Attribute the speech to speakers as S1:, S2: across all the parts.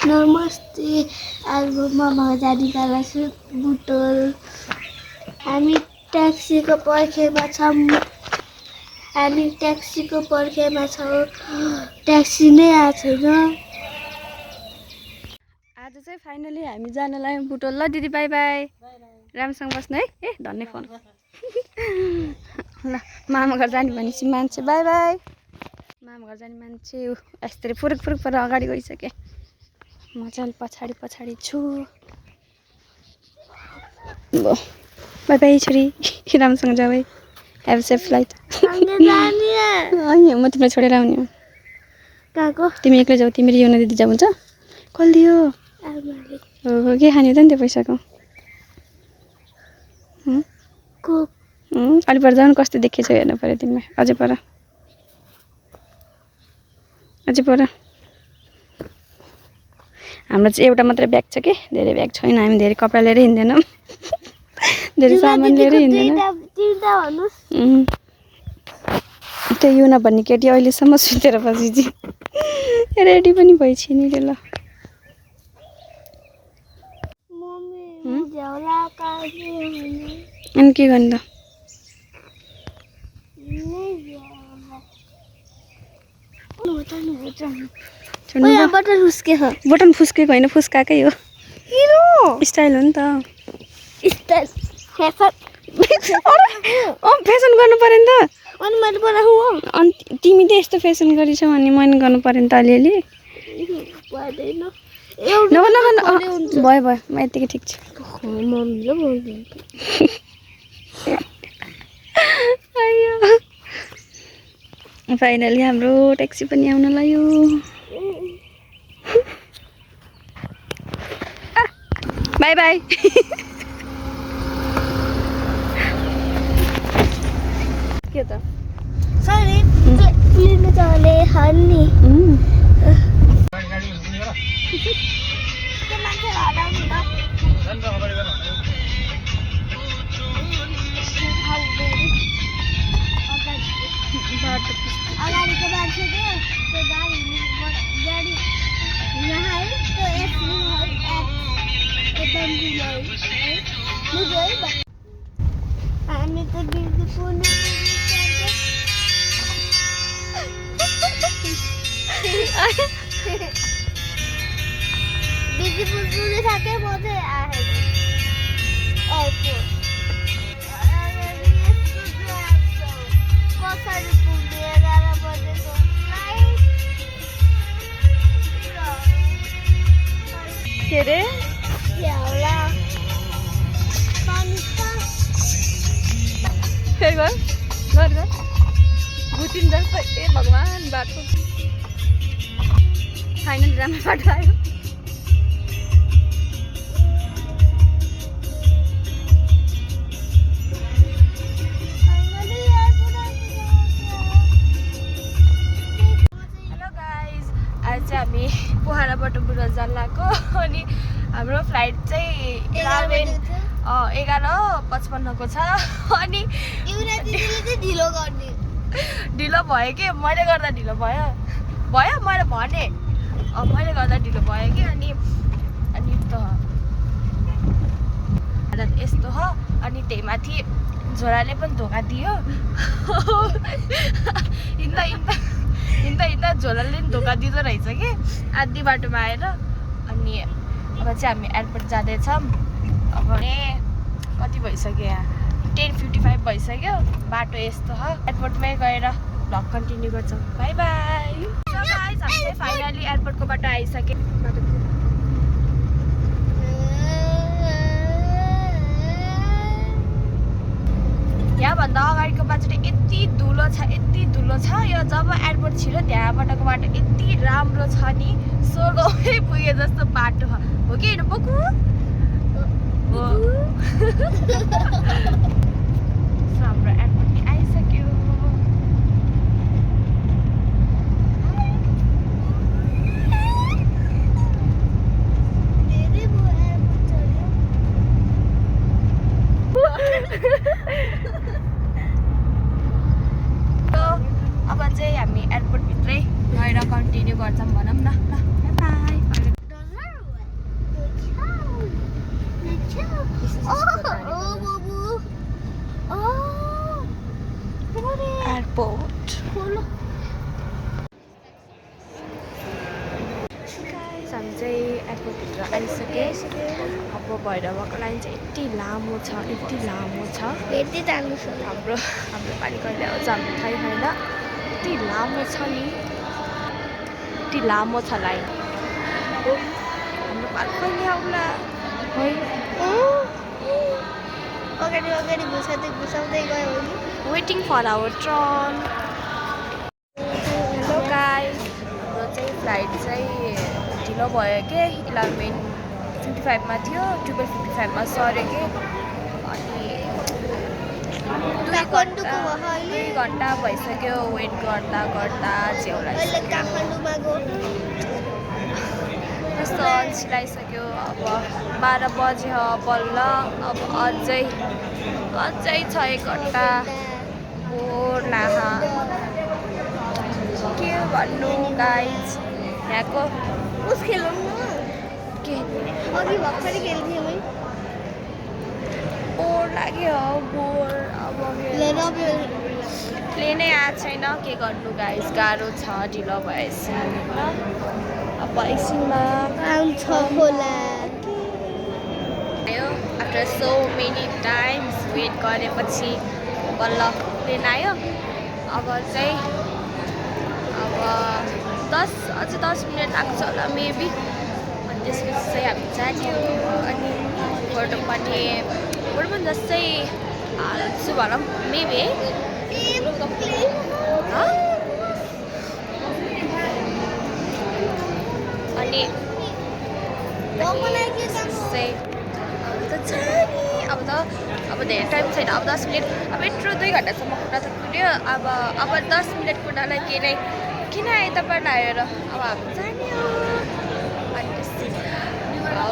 S1: नमस्ते एल्बममा जाने छु बुटोल हामी ट्याक्सीको पर्खेमा छौँ ट्याक्सी नै आएको छैन
S2: आज चाहिँ फाइनली हामी जान लाग्यौँ बुटोल ल दिदी बाई बाई राम्रोसँग बस्नु है ए धन्य फोन ल मामा घर जाने भनेपछि मान्छे बाई बाई मामा घर जाने मान्छे यस्तरी फुरुक फुरुक पर अगाडि गइसकेँ म चाहिँ पछाडि छु बाई बाई छोरी राम्रोसँग जाऊ है हेभ सेफ फ्लाइट म तिमीलाई छोडेर आउने हो तिमी एक्लै जाऊ तिमी यो दिदी जाऊ हुन्छ कसले दियो हो के खाने त नि त्यो पैसाको अलि पर जानु कस्तो देखेछ हेर्नु पऱ्यो तिमीलाई अझै पर हाम्रो चाहिँ एउटा मात्रै ब्याग छ कि धेरै ब्याग छैन हामी धेरै कपडा लिएर हिँड्दैनौँ धेरै सामान लिएर हिँड्दैन त्यो युना भन्ने केटी अहिलेसम्म सुतेर बसिजी रेडी पनि भइछि नि ल अनि के गर्नु त बटन फुस्केको होइन फुस्काकै हो स्टाइल हो नि त फेसन गर्नु पर्यो नि त अनि तिमी त यस्तो फेसन गरिछौ अनि मैले गर्नु पर्यो नि त अलिअलि भयो म यतिकै ठिक छु फाइनली हाम्रो ट्याक्सी पनि आउन लाग्यो बाई बाई के त
S1: सरी प्लेनमा चले हन्नी अगाडिको मान्छे त्यो गाडी यहाँ त्यो हामी त बिजीपुर पुगिसके म चाहिँ आएँ एयरपोर्ट कसरी पुग्ने 11 बजेको
S2: के रे फेरि गर भुटिन जस्तो ए भगवान् बाटो फाइनली राम्रो बाटो आयो हामी पोखराबाट बुटोल जान लागेको अनि हाम्रो फ्लाइट चाहिँ 11:55 को छ अनि ढिलो भयो कि मैले गर्दा ढिलो भयो मैले भने मैले गर्दा ढिलो भयो कि अनि त यस्तो हो अनि त्यही माथि झोराले पनि धोका दियो हिँड्दा झोलाले पनि धोका दिँदो रहेछ कि आधी बाटोमा आएर अनि अब चाहिँ हामी एयरपोर्ट जाँदैछौँ अब कति भइसक्यो यहाँ 10:55 भइसक्यो बाटो यस्तो हो एयरपोर्टमै गएर भ्लग कन्टिन्यू गर्छौँ बाई बाई हामी फाइनली एयरपोर्टको बाटो आइसक्यो यहाँभन्दा अगाडिको बाटो यति धुलो छ यो जब एयरपोर्ट छिरो त्यहाँबाटको बाटो यति राम्रो छ नि स्वर्गमै पुगे जस्तो बाटो हो कि होइन बोकु हाम्रो एयरपोर्ट नि आइसक्यो अब चाहिँ हामी एयरपोर्ट भित्रै गएर कन्टिन्यू गर्छौँ भनौँ न ल बाई एयरपोर्टभित्र आइसकेँ। अब भैरवाको लाइन चाहिँ यति लामो छ, यति लामो छ।
S1: यति टाढो छ।
S2: हाम्रो पालि कहिले आउँछ हाम्रो थाहै छैन। यति लामो छ नि, यति लामो छ लाइन। हाम्रो पालि कहिले आउला है।
S1: अगाडि घुसाउँदै गयो नि।
S2: Waiting for our turn. Hello guys, हाम्रो चाहिँ फ्लाइट चाहिँ ढिलो भयो कि 11:55 थियो, 12:55 सऱ्यो कि। अनि 2 घन्टा भइसक्यो वेट गर्दा च्याउलाई कस्तो अल्छी लगाइसक्यो। अब 12 बज्यो बल्ल। अब अझै छ 1 घन्टा। बोर नाहा के भन्नु गाइज। यहाँको
S1: उस खेलौँ न
S2: के
S1: अघि भर्खरै खेल्थेँ मैले।
S2: बोर लाग्यो बोर। अब प्लेनै आएको छैन, के गर्नु गाइज। गाह्रो छ ढिलो भएपछि। अब एकछिनमा
S1: आउँछ होला।
S2: After so many times wait गरेपछि बल्ल प्लेन आयो। अब चाहिँ अझ 10 मिनट लाग्छ होला मेबी। अनि त्यसपछि चाहिँ हामी जाने हो। अनि फोटो पनि जस्तै हाल्छु भनौँ मेबी है। अनि अब धेरै टाइम छैन। अब 10 मिनट। अब यत्रो 2 घन्टासम्म कुर्न त कुर्यो। अब 10 मिनट कुर्नलाई किन आयो तपाईँलाई आएर। अब हामी जाने हो। अनि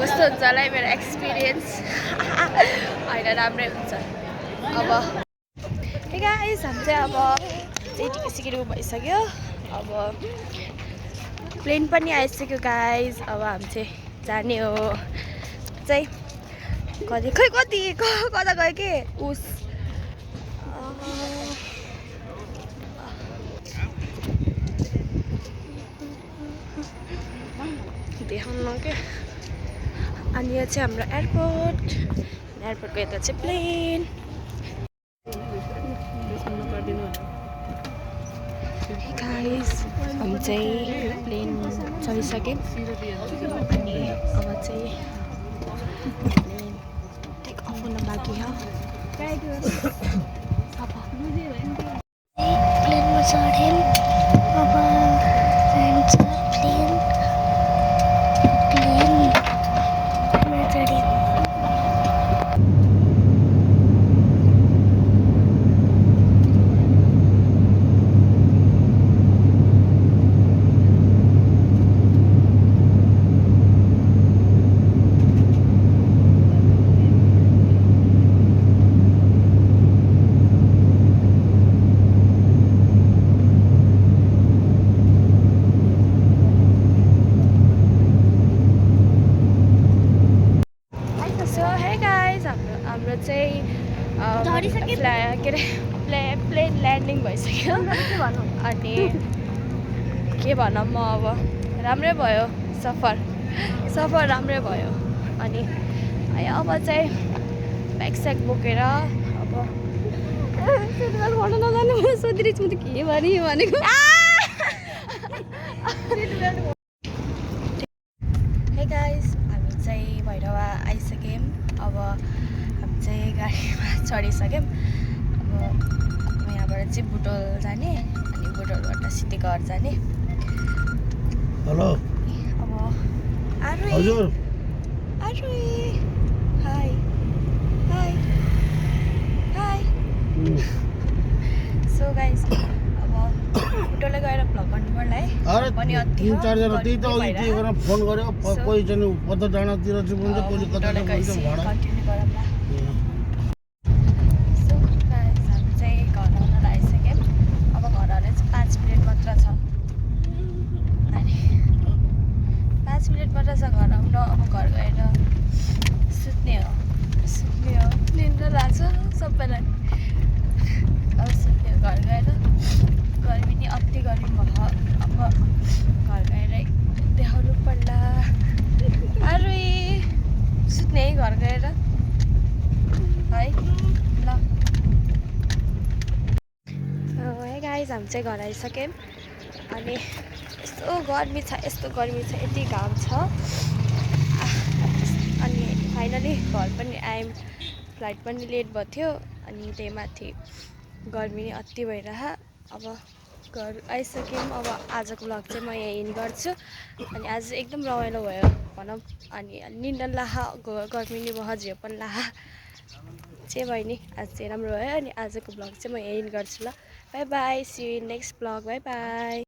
S2: कस्तो हुन्छ होला मेरो एक्सपिरियन्स। होइन राम्रै हुन्छ। अब गाइस हामी चाहिँ अब टिकट सिकेर भइसक्यो। अब प्लेन पनि आइसक्यो गाइस। अब हामी चाहिँ जाने हो चाहिँ कता गयो के उस देखाउनु के। अनि यो चाहिँ हाम्रो एयरपोर्टको यता चाहिँ प्लेन। गाइस हामी चाहिँ प्लेन चढिसक्यौँ। अनि अब चाहिँ प्लेन टेक अफ हुन बाँकी हो।
S1: प्लेनमा चढ्यौँ। अब जान्छ प्लेनमा चढ्यौँ।
S2: हाम्रो चाहिँ प्लेन ल्यान्डिङ भइसक्यो। अनि के भनौँ म अब राम्रै भयो सफर राम्रै भयो। अनि अब चाहिँ ब्याग बोकेर अब भन्न नजाने सोधिरहेको छु म त के भनेको। हे गाइस हामी चाहिँ भैरवा आइसक्यौँ। अब हामी चाहिँ गाडीमा चढिसक्यौँ। अब यहाँबाट चाहिँ बुटोल जाने। अनि बुटोलबाट सिधै घर जाने।
S3: हेलो
S2: अब आरु
S3: हजुर
S2: हाई सो गाइस अब बुटोलले गएर भ्लग गर्नु पर्ला है।
S3: अरे
S2: पनि अति
S3: 3-4 जना त्यही त अघि के गरेर फोन गर्यो। कोही चाहिँ कता डाँडातिर चाहिँ हुन्छ, कोही कता चाहिँ हुन्छ भाडा।
S2: कन्टिन्यू गरौँला। सो गाइस हामी चाहिँ घर आउन लागिसक्यौँ। अब घर आउने चाहिँ 5 मिनट मात्र छ। अनि 5 मिनट मात्र छ घर आउन। अब घर गएर सुत्ने हो। निन्द्रा लाग्छ सबैलाई। अब सुत्ने हो घर गएर। गर्मी नि अति गर्मी भयो। अब घर गएर देखाउनु पर्ला। सुत्ने है घर गएर है ल है गाइस हामी चाहिँ घर आइसक्यौँ अनि यस्तो गर्मी छ यति घाम छ अनि फाइनली घर पनि आयौँ फ्लाइट पनि लेट भयो थियो अनि त्यही माथि गर्मी नै अति भइरह अब घर आइसक्यौँ अब आजको भ्लग चाहिँ म यहीँ एन्ड गर्छु अनि आज एकदम रमाइलो भयो भनौँ अनि निन्द लाह गर्मी नि भयो जे पनि लाह जे भयो नि आज चाहिँ राम्रो भयो अनि आजको भ्लग चाहिँ म यहीँ एन्ड गर्छु ल bye bye see you in next vlog bye by